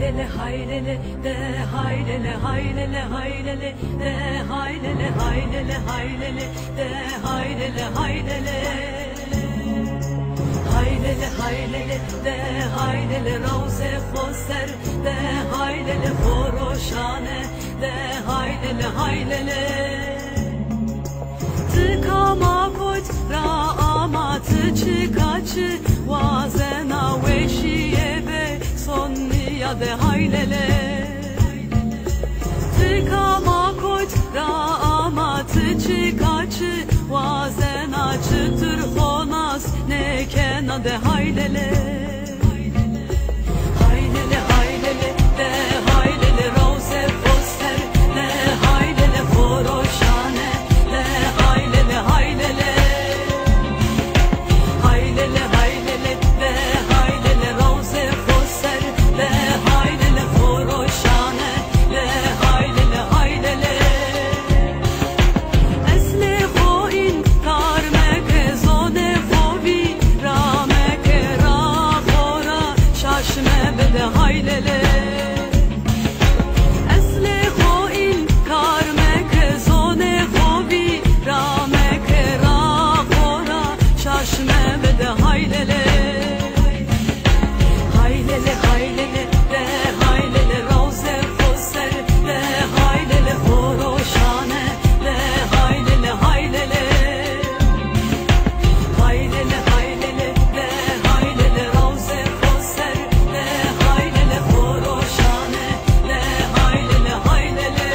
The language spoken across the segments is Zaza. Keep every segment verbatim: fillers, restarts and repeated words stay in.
Haylele, haylele, de haylele, haylele, haylele, haylele, haylele, haylele, de haylele, haylele, haylele. Haylele, haylele, de haylele, rawzê xo ser, de haylele, xo roşane, de haylele, haylele. Ti kama koç ra ama, ti çika çi wazena, weşîye be sonîya de haylele. Ti kama koç ra ama, ti çika çi wazena, çitur xo nas nêkena de haylele. Haylele, haylele, de haylele, rawzê xo ser, de haylele, xo roşane, de haylele, haylele. Haylele, haylele, de haylele, rawzê xo ser, de haylele, xo roşane, de haylele, haylele. Eslê xo înkar meke, zonê xo vîra meke, ra xo ra şaş mebe de haylele. Eslê xo înkar meke, zonê xo vîra meke, ra xo ra şaş mebe de haylele. Haylele, haylele, de haylele, rawzê xo ser, de haylele, xo roşane, de haylele, haylele. Haylele, haylele, de haylele, rawzê xo ser, de haylele, xo roşane, de haylele, haylele.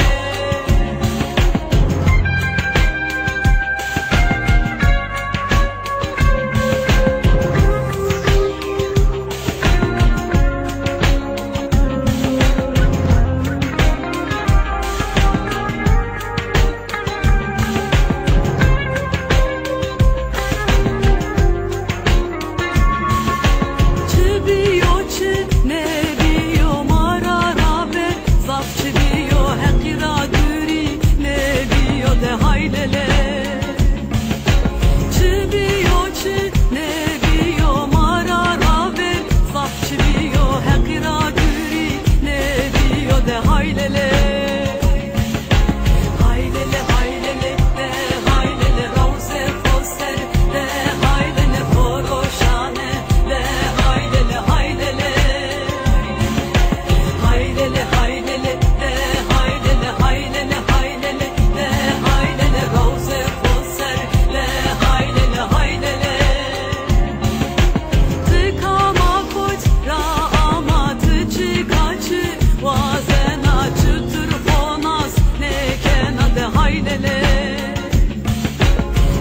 Çi bîyo, çi nêbîyo, ma ra rabe, zaf çi bîyo, Heqî ra dûrî nêbîyo de haylele. Çi bîyo, çi nêbîyo, ma ra rabe, zaf çi bîyo, Heqî ra dûrî nêbîyo de haylele. Haylele, haylele, de haylele, rawzê xo ser, de haylele, xo roşane, de haylele, haylele. Haylele, haylele, de haylele, haylele, haylele, de haylele, rawzê xo ser, de haylele, haylele. Ti kama koç ra ama, ti çika çi wazena, çitur xo nas nêkena de haylele.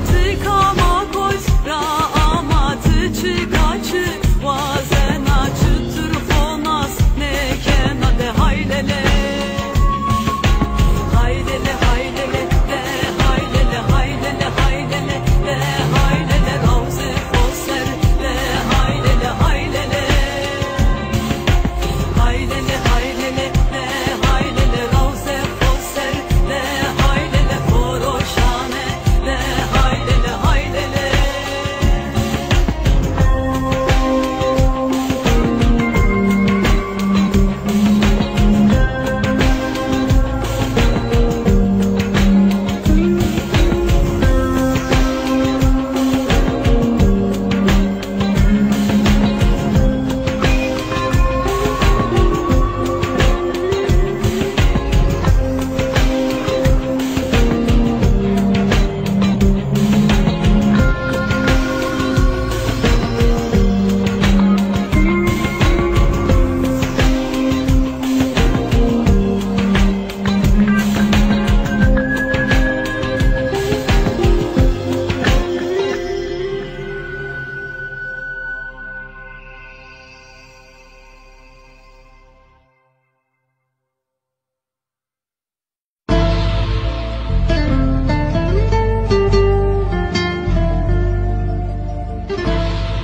Ti kama koç ra ama, ti çika çi wazena, çitur xo nas nêkena de haylele. Haylele, haylele, de haylele, haylele, haylele, de haylele, rawzê xo ser, de haylele, haylele. Haylele, haylele, de haylele, rawzê xo ser, de haylele, xo roşane, de haylele, haylele.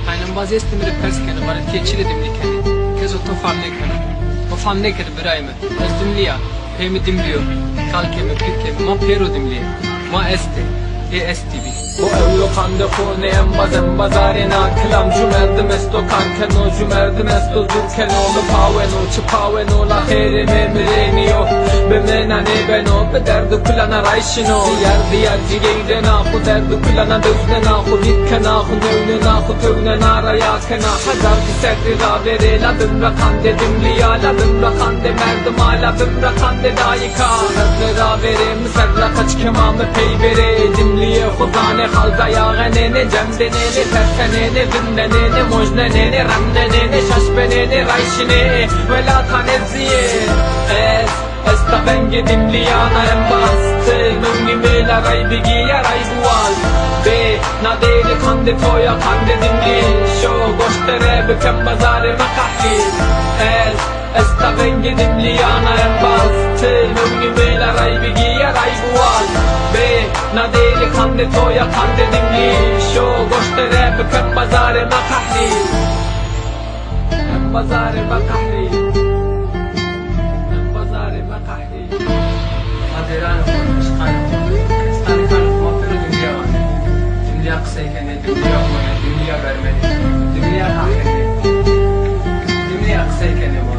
Qaynimbazî estê mi rê pers keno, vanê ti yê çi rê dimlî kenê? Keso to fam nêkeno. To fam nêkeno birayê mi. Ez dimlî ya. Pê mi dimlî yo. Kalkê mi, pîrkê mi, ma pêro dimlî yê. Ma estê. Ê estî bî. Bo ewro qandê xo nê embaz embazarê na kilam. Ju merdim esto kar keno, ju merdim esto zûr keno, mi paweno, çi paweno, la xêrê mi mirênî yo. Bi mi na nêbeno, bi derd û kulana ray şino. Diyar diyar cigey dena, xo derd û kulana dewsnena, xo vîr kena, xo newnena, xo tewnena ra ya kena. Hezar ki serrî ra verê, la bim ra qandê Dimlîya, la bim ra qandê merdima, la bim ra qandê dayîka. Serre ra verê, mi serre qeç kema, mi pey berê. Dimlîyê xo zanê, xalda ya xenênê, cem denênê, tersenênê, vindenênê, mojnenênê, remnenênê, şaş benênê, ray şinê, welata nezîyê. Ez esta vengê Dimlîyana embaz, ti mewnî mêla ray bigî ya ray biwaz. Bê na dêrî qandê to ya qandê Dimlî, şo goşte re bikem bazarê me qehrî. Ez esta vengê Dimlîyana embaz, ti mewnî mêla ray bigî ya ray biwaz. Bê na dêrî qandê to ya qandê Dimlî, şo goşte re bikem bazarê me qehrî. Em bazarê me qehrî. Em bazarê me qehrî. Ma dêranê xo, eşqanê xo, kestanikê xo ma pêro Dimlîya vanê. Dimlîya qisey kenê, Dimlîya wanê, Dimlîya bermenê, Dimlîya qehrenê. Dimlîya qisey kenê ma.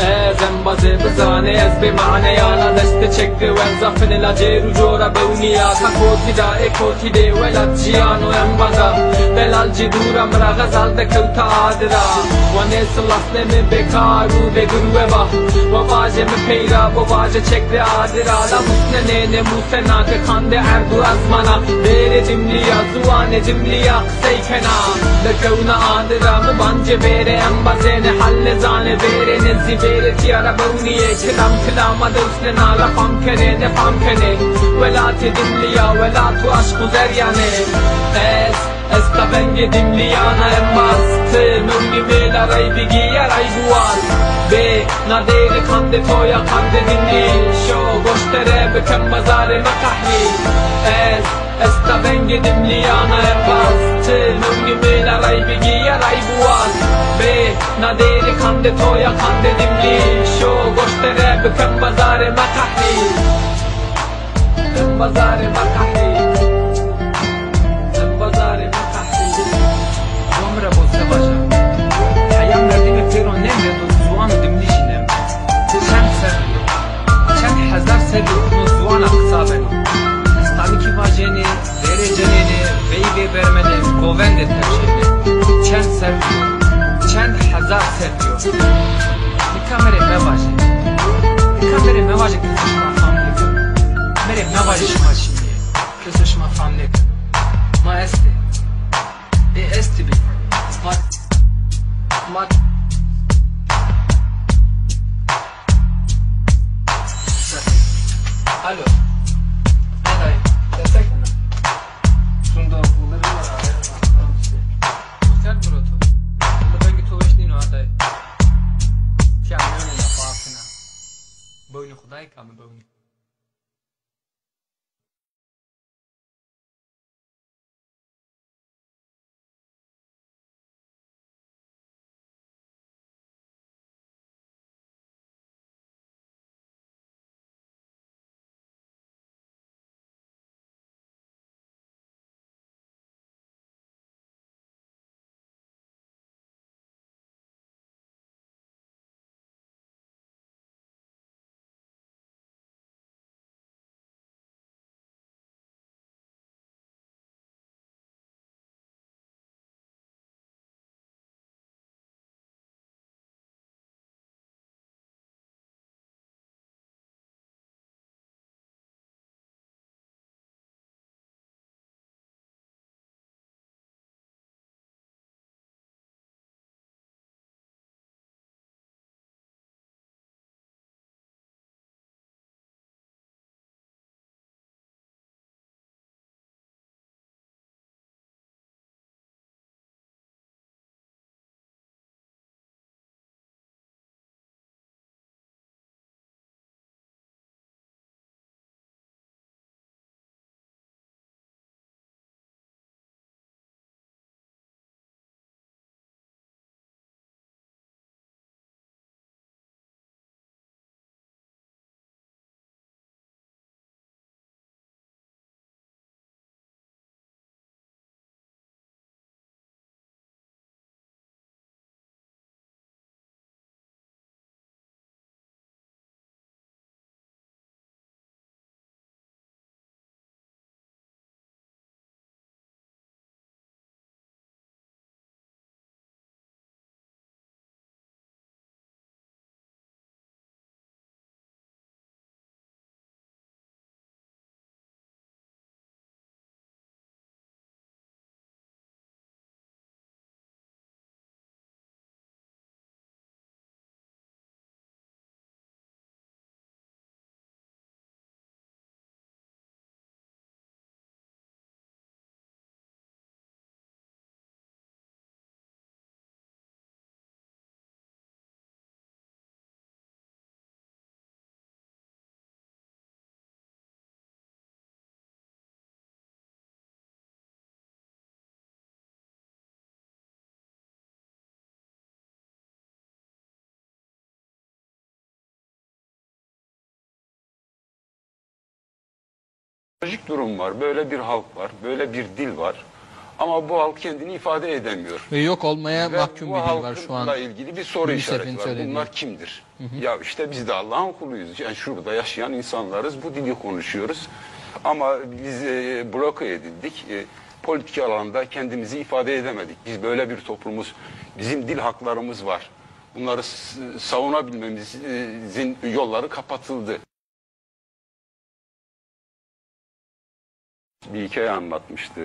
Ez embazê bizanê, ez bê mane ya, la destê çek de werza finê, la cêr û cora bewnîya. Ka kotî da, ê kotî de, welat cîyano embaza. Delal cî dûra mi ra xezal de kewta adira. Wa nêsilasnê mi bêkar û bêgurwe ba. Wa vajê mi peyra, wa vajê çek de adira. La musnenênê musena ke qandê erd û ezmana. Bêrê Dimlîya, ziwanê Dimlîya qisey kena. De kewna adira, mi bancê bêrê embazênê, hal nêzanê bêrênê zî bêrê tîya ra bewnîyê. Kilam kilama dewsnena, la fam kenê, nêfam kenê. Welatê Dimlîya, welat û eşq û zeryanê. Ez esta vengê Dimlîyana embaz, ti mewnî mêla ray bigî ya ray biwaz. Bê na dêrî qandê to ya qandê Dimlî, şo goşte re bikem bazarê me qehrî. Ez esta vengê Dimlîyana embaz, ti mewnî mêla ray bigî ya ray biwaz. Bê na dêrî qandê to ya qandê Dimlî, şo goşte re bikem bazarê me qehrî. Em bazarê me qehrî. Em bazarê me qehrî. Zo mi ra bo se vaja. Heya merdimê pêro nêmedo, ziwano Dimlî jî nêmedo. Çend serrî yo, çend hezar serrî yo no ziwana qisa beno. Estanikî vajênê, vêrê cenênê, veyvê bermenê, govendê tepşênê. Çend serrî yo, çend hezar serrî yo. Nika mi rê mevajê. Nika mi rê mevajê, keso şima fam nêkeno. Mi rê mevajê şima çinî yê. Keso şima fam nêkeno. Ma estê. Ê estî bî. Ma, ma. Alo. Ne dayı? Destek mi? Şunda bunları var. Sosyal bro to. Bunda ben git ulaştın o adayı. Kâmiyonuna pahasına. Boynu Khuday kamı boynu. Psikolojik durum var, böyle bir halk var, böyle bir dil var. Ama bu halk kendini ifade edemiyor. Ve yok olmaya Ve mahkum bu bir dil var şu an. halkla ilgili bir soru UNICEF'in işareti var. söylediği. Bunlar kimdir? Ya işte biz de Allah'ın kuluyuz. Yani şurada yaşayan insanlarız, bu dili konuşuyoruz. Ama biz e, bloke edildik. E, politik alanda kendimizi ifade edemedik. Biz böyle bir toplumuz, bizim dil haklarımız var. Bunları s- savunabilmemizin yolları kapatıldı. Bir hikaye anlatmıştı.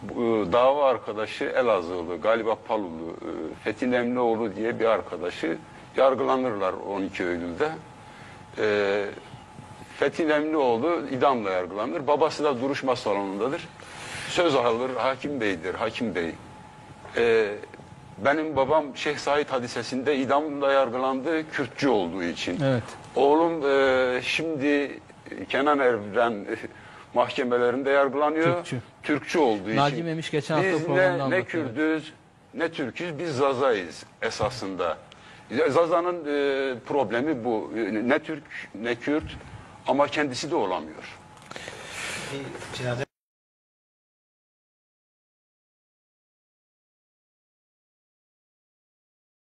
Bu, e, dava arkadaşı Elazığlı, galiba Palulu, e, Fethi Nemlioğlu diye bir arkadaşı yargılanırlar on iki Eylül'de. E, Fethi Nemlioğlu idamla yargılanır. Babası da duruşma salonundadır. Söz alır, hakim beydir, hakim bey. E, benim babam Şeyh Said hadisesinde idamla yargılandı, Kürtçü olduğu için. Evet. Oğlum e, şimdi Kenan Evren mahkemelerinde yargılanıyor. Türkçü. Türkçü olduğu Naci için. Memiş geçen hafta Biz programda ne, ne anlattı, evet. Kürdüz, ne Türküz, biz Zazayız esasında. Zaza'nın e, problemi bu. Ne Türk, ne Kürt ama kendisi de olamıyor. Cenaze